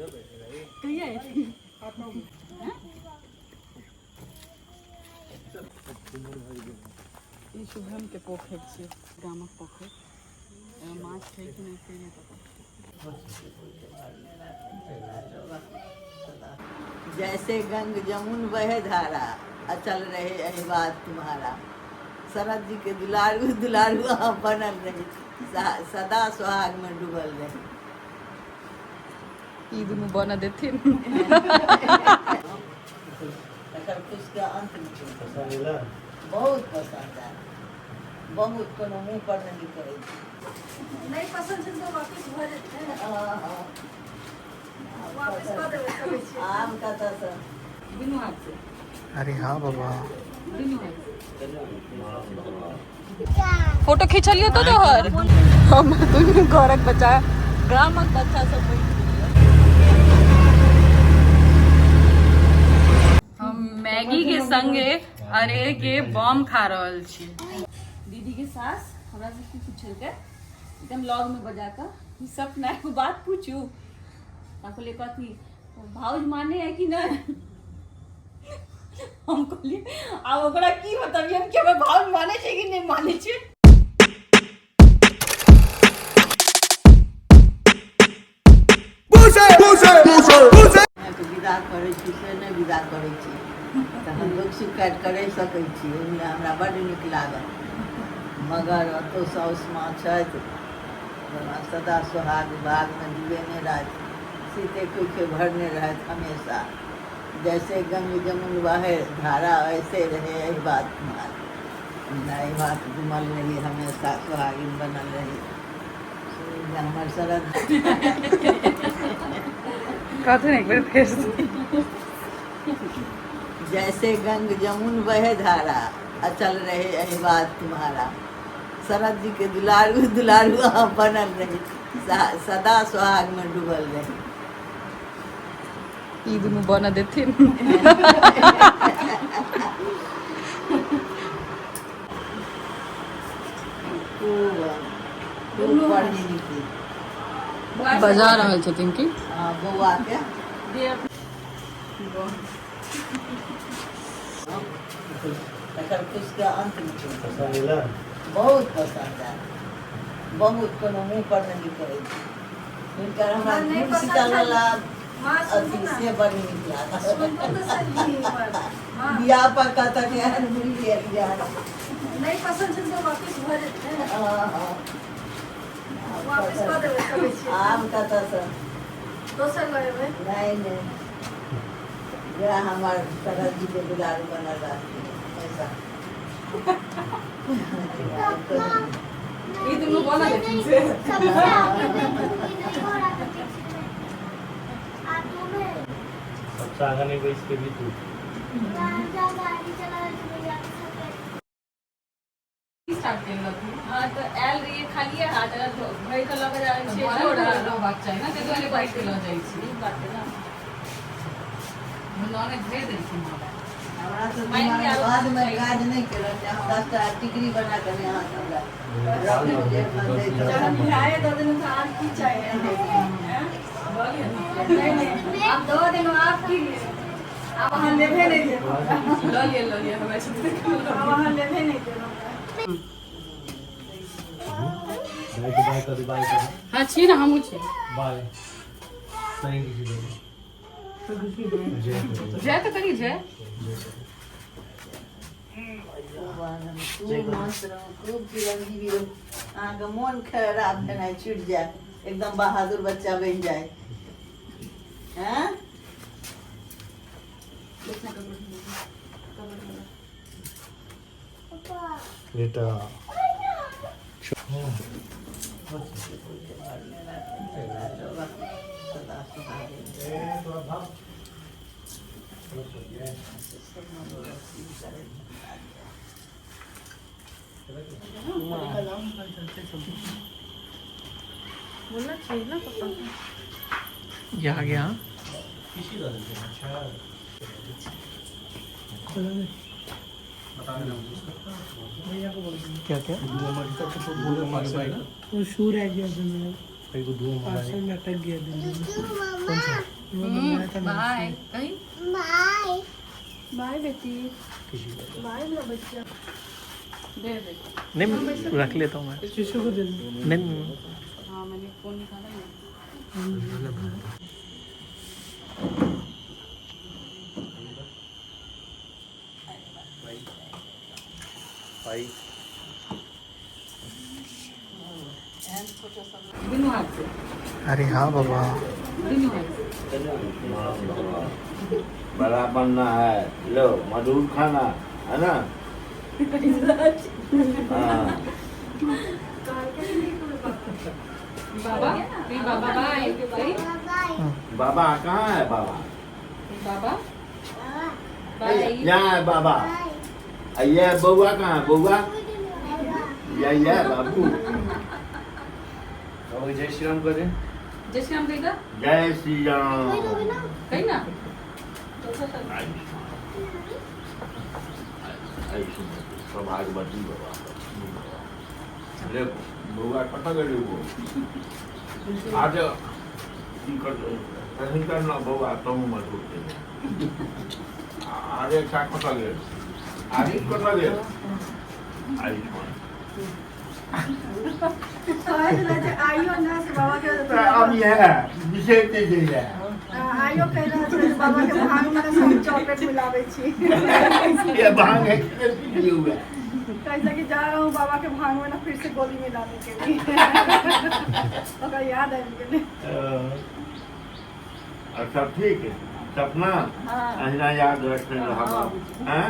कहिया एथिन? ई शुभम के पोखरि छियै, गामक पोखरि। एहिमे माछ छै कि नहि से नहि पता। जैसे गंग जमुन बहे धारा, अचल रहे अहिबात तुम्हारा। शरद जी के दुलारू दुलारू अहाँ बनल रही, सदा सुहाग में डूबल रही। ई दुनू बनऽ देथिन। तकर खुश के अंत नहि। बहुत पसंद आयल, बहुत। कोनो मुँह पर नहि कहै छी। नहि पसंद छै तऽ वापिस भऽ जेतै। हँ। वापिस कऽ देबै, कहै छियै। आम कतऽसँ? दुनू हाथ से। अरे हाँ बाबा। दुनू हाथ से फोटो खिंचलियो तऽ तोहर। हम दुनू घरक बच्चा, गामक बच्चा सब बैठ गेलियै। हम मैगी के संगे अरे के बम खा रहल छी। दीदी के सास हमरा से की पूछलकै, एकदम लग में बजा कऽ, ई सपना एगो बात पूछू? हम कहलियै, कथी? भाउज माने है कि नहि? हम कहलियै, आब ओकरा की बतबियै कि हमर भाउज माने छै कि नहि माने छै। अहाँके विदा करै छी से नहि विदा करै छी तऽ हम दुख सुख काटि कऽ रहि सकै छी, ओहिमे हमरा बड्ड नीक लागल। मगर ओतौ साउस माँ छथि, भगवान सदा सोहाग भागमे डुबेने रहथि, सीते कुखे भरने रहथि हमेशा। जैसे गंग जमुन बहे धारा, ऐसे रहे एहि बात तुम्हारा। एहि बात डुमल रही, हमेशा सोहागिन बनल रही। जे हमर शरद कहते ने एक बेर फेर से। जैसे गंग जमुन बहे धारा, अचल रहे एहि बात तुम्हारा। शरद जी के दुलारू दुलारू अहाँ बनल रही, सदा सुहाग में डूबल रही। ई दुनू बनऽ देथिन। खूब खूब पढ़ी लिखी। बजा रहल छथिन की? हाँ, बौआ के। तकर खुश के अंत नहि। बहुत पसंद आयल, बहुत। कोनो मुँह पर नहि कहै छी। हुनकर हमरा नहि धूल पसंद शीतल छल। वाला माँ अथी सुनू ने। से बड़ नीक लागल। सुनू तऽ सही हमर माँ। बियाह पक्का तक एहन बुझि गेल। नहि पसंद छै तऽ वापिस भऽ जेतै। हँ। वापिस कऽ देबै, कहै छियै। आम कतऽसँ? दोसर लऽ एबै। नहि नहि, वएह हमर शरद जी के दुलारू बनल रहथिन हमेशा। ई दुनू बनऽ देथिन से। सबसे आगे बैठूंगी नहीं घोड़ा के पीछे में, ऑटो में। सबसे आगा नहीं बैठ के भी तू। राजा गाड़ी चला रहे थे भैया के साथ। स्टार्ट केलक। हाँ, तऽ आयल रहियै खालिए हाथ, अगर भरि कऽ लऽ कऽ जा रहल छियै झोरा। रहबाक चाही ने, ताहि दुआरे बाइक लऽ जाइ छी। नीक बात है ना। ननद भरि देलखिन हमरा। हमरा से मानि लिअ आब बादमे काज नहि केलक जे हम 10 टा टिकरी बना कऽ नहि अहाँके हमरा रखलहुँ जे एखन दैत जहन रहब। बिहारे दऽ देलहुँ तऽ आब की चाही? हैं? लऽ लिअ ने। नहि नहि, आब दऽ देलहुँ, आब की? आब अहाँ लेबे नहि देब हमरा। लऽ लिअ, लऽ लिअ, हमरा छथिन। आब अहाँ लेबे नहि देब हमरा। बाय बाय कर, बाय कर। हाँ, छी ने, हमहूँ छी। बाय सही किसी दे जय करो। जय तऽ करी, जय। खूब आनन्द, खूब मस्त रहू, खूब चिरंजीवी रहू। अहाँके मोन खराब भेनाइ छुटि जाय, एकदम बहादुर बच्चा बनि जाय। हैं। बेटा। सदा सुहागे। ए थोड़ा भाग। सब मनोरथ करैत। बोलना चाहिए ना पापा को। ये आ गया। किसी का देते हैं, अच्छा बता देना मुझे उसका। क्या क्या? वो शू रह गया। गुड्डू मामा। पार्सल अटक गया दिल्ली में। मम्मा। वो मंगाया था मैंने। बाय कहीं। बाय। बाय बेटी। किसी को। बाय मेरा बच्चा। दे दे। नहीं, मैं रख लेता हूँ मैं। शिशु को दे दो। नहीं। हाँ, मैंने फोन निकाला ही। भाई। दुनू हाथ से। अरे हाँ बाबा। दुनू हाथ से। बड़ा बनना है, लो मधुर खाना है ना। हाँ। बाबा कहीं, बाबा बाय कहीं। बाय। बाबा कहाँ है बाबा? बाबा बाय। यहाँ है बाबा। बाय। ये बउआ कहाँ है बउआ? ये बाबू। बाबा, जय श्री राम करे। जय श्री राम कहीं। जय श्री राम। कहीं ना। सौभाग्यवती बाबा, लक्ष्मी बाबा। अरे बउआ कतऽ गेलै? वो आज की कर हिनकर न बउआ तहु मधुर। अरे सा कतऽ गेल? आदित्य कतऽ गेल? आयुष्मान। कहै छलै जे आइयो ना से बाबा के। अब यह विशेष चीज है। आइयो कहि रहल छलै जे बाबा के भांग में सब चॉकलेट मिलाबै छी। ये भांग है कि पी हुआ? कहै छलै कि जा रहा हूँ बाबा के भांग में ना फिर से गोली मिलाने के लिए। ओकरा याद आबि गेलै। और सब ठीक है सपना? अहिना याद रखने रहब हैं।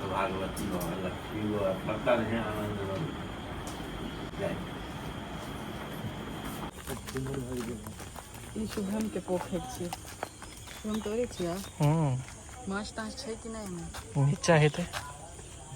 सौभाग्यवती बाबा, लक्ष्मी बाबा, पता नहीं, आनंद रहो। जय। ई शुभम के पोखरि छियै। शुभम, तोरे छियै? माछ ताछ छै कि नहि एहिमे? नीचा हेतै।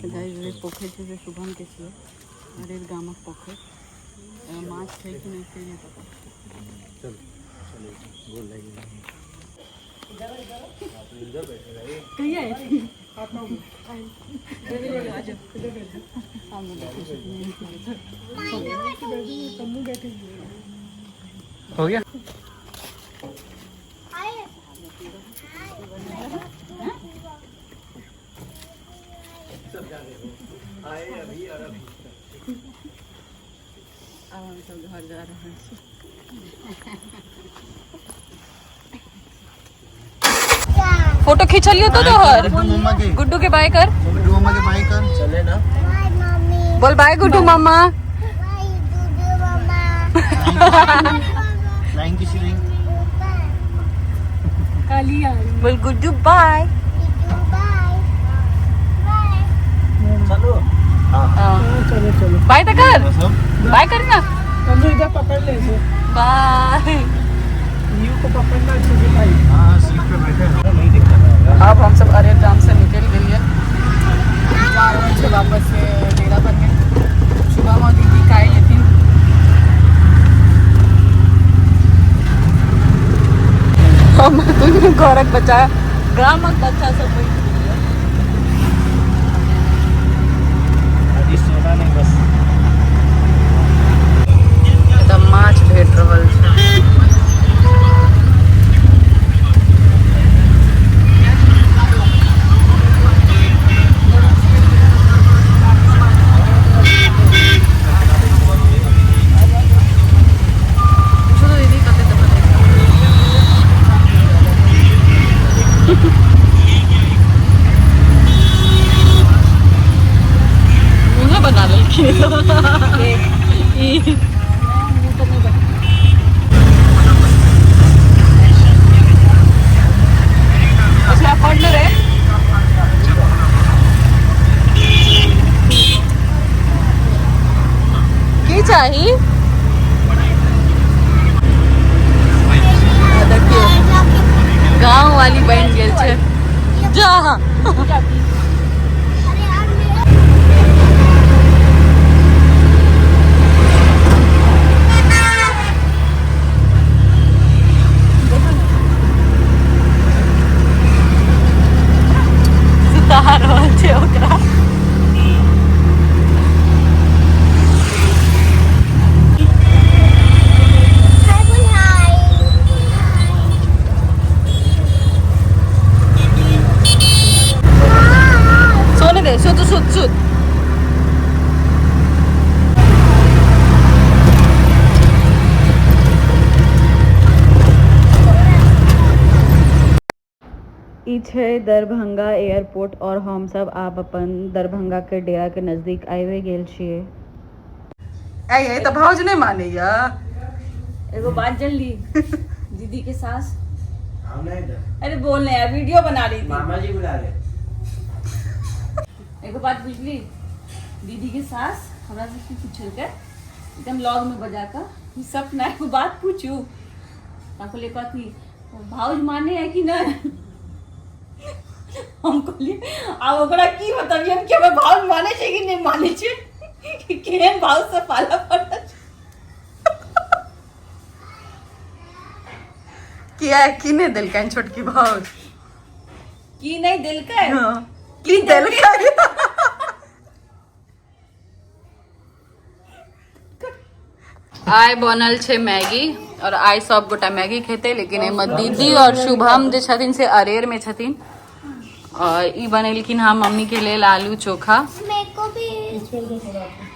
गाइस, जे पोखरि छै से शुभम के छियै, अरे गामक पोखरि। एहिमे माछ छै कि नहि से नहि पता। चल चलो, गोल लगी। इधर बैठे भाई। कहिया एथिन? सामने देखै छी। हो गया। आए। आए अभी और अभी। आब हम सब घर जा रहल छी। फोटो खींचलियो तो तोहर। गुड्डू के बाय कर। चले ना। बाय मम्मी। बोल बाय गुड्डू मामा। बाय गुड्डू मामा। लाइन किसी नहीं। बोल गुड्डू बाय। गुड्डू बाय बाय। चलो। हाँ। चलो चलो। बाय तो कर, बाय कर ना। चंदू, इधर पकड़ ले इसे। बाय। You को पकड़ना अच्छे से भाई। हाँ, सीट पे बैठे हैं, नहीं दिखता है। अब हम सब अरे गाम से निकल गेलिए, जा रहल छै वापस से डेरा पर के। शुभम और दीदी काल्हि एथिन। हम दुनू घरक बच्चा, गामक बच्चा सब बैठ गेलियै। अभी सोना नहीं बस। एतऽ माछ भेट रहल छै। पूछो तो दीदी कते तक बनेतै। मुँहे बना लेलखिन ई। अच्छा, पढ़ रे। की चाही? देखियौ, गाँव वाली बनि गेल छै। जा। अरे यार, मेरा सुता रहल छै ओकरा। ई छै दरभंगा एयरपोर्ट और हम सब आब अपन दरभंगा के डेरा के नजदीक आबि गेल छियै। ऐ तऽ भाउज नहि मानैया। एगो बात जनली दीदी के सास, अरे बोल नहीं यार, वीडियो बना रही थी। मामा जी बुला रहे। एगो बात बुझली, दीदी के सास हमरा से की पूछलकै, एकदम लॉग में बजा कऽ ई सपना एगो बात पूछू, हम कहलियै कथी, भाउज माने है कि नहीं? हम कहलियै आब ओकरा की बतबियै हम कि हमर भाउज माने छै कि नहि माने छै, कि केहन भाउज से पाला पड़ल छै। किया, की नहि देलकनि छोटकी भाउज? की नहि देलकै? हँ, की देलकै? आइ बनल छै मैगी और आइ सब गोटा मैगी खेतै, लेकिन एहिमे दीदी और शुभम जे छथिन से अरेर में छथिन। और ई बनेलखिन हँ मम्मी के लेल आलू चोखा। मेरे को भी।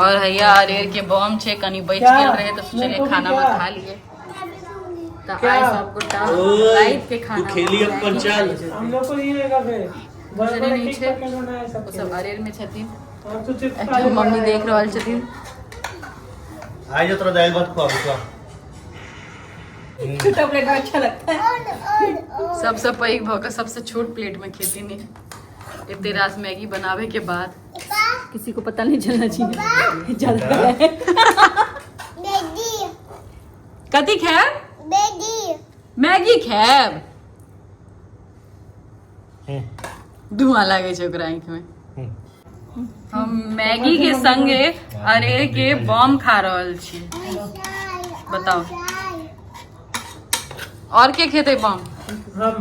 और हैया अरेर के बम छै, कनी बचि गेल रहे तऽ सोचलियै खाना में खा लिए। मैं भी दूंगी। तऽ आइ सब गोटा राति के खाना तू खेली अपन चल। हम लोग को नहीं रहेगा फिर। दूसरे बड़े नहीं ठीक छे। पैकेट बनाए ओ सबके। सब अरेर में छथिन। और तू चिप्स खा एकटा ले। मम्मी देख रहल छथिन। आज जो तोरा दाल भात खुआबू तो। छोटा प्लेट में अच्छा लगता है। और और और सबसँ पैघ भऽ कऽ सबसँ छोट प्लेट में खेती नहीं, एते रास मैगी बनावे के बाद। पापा। किसी को पता नहीं चलना चाहिए ज्यादा है। बेटी। कथी खायब? बेटी। मैगी खायब? धुआं लागै छै ओकरा आँखि में। हम मैगी के संगे अरेर के बम खा रहल छी। बताओ। और के खेतै बम? हम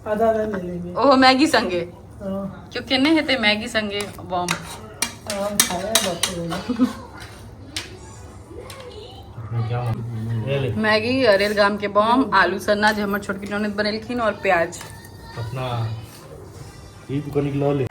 आधा आधा ले लेंगे। ओहो मैगी संगे? हाँ। क्यों, केने हेतै मैगी संगे बम? हम खाया बात। ले ले। मैगी, अरेर गाम के बम, आलू सन्ना जे हमर छोटकी ननद बनेलखिन और प्याज। अपना ई तू कनिक लऽ ले।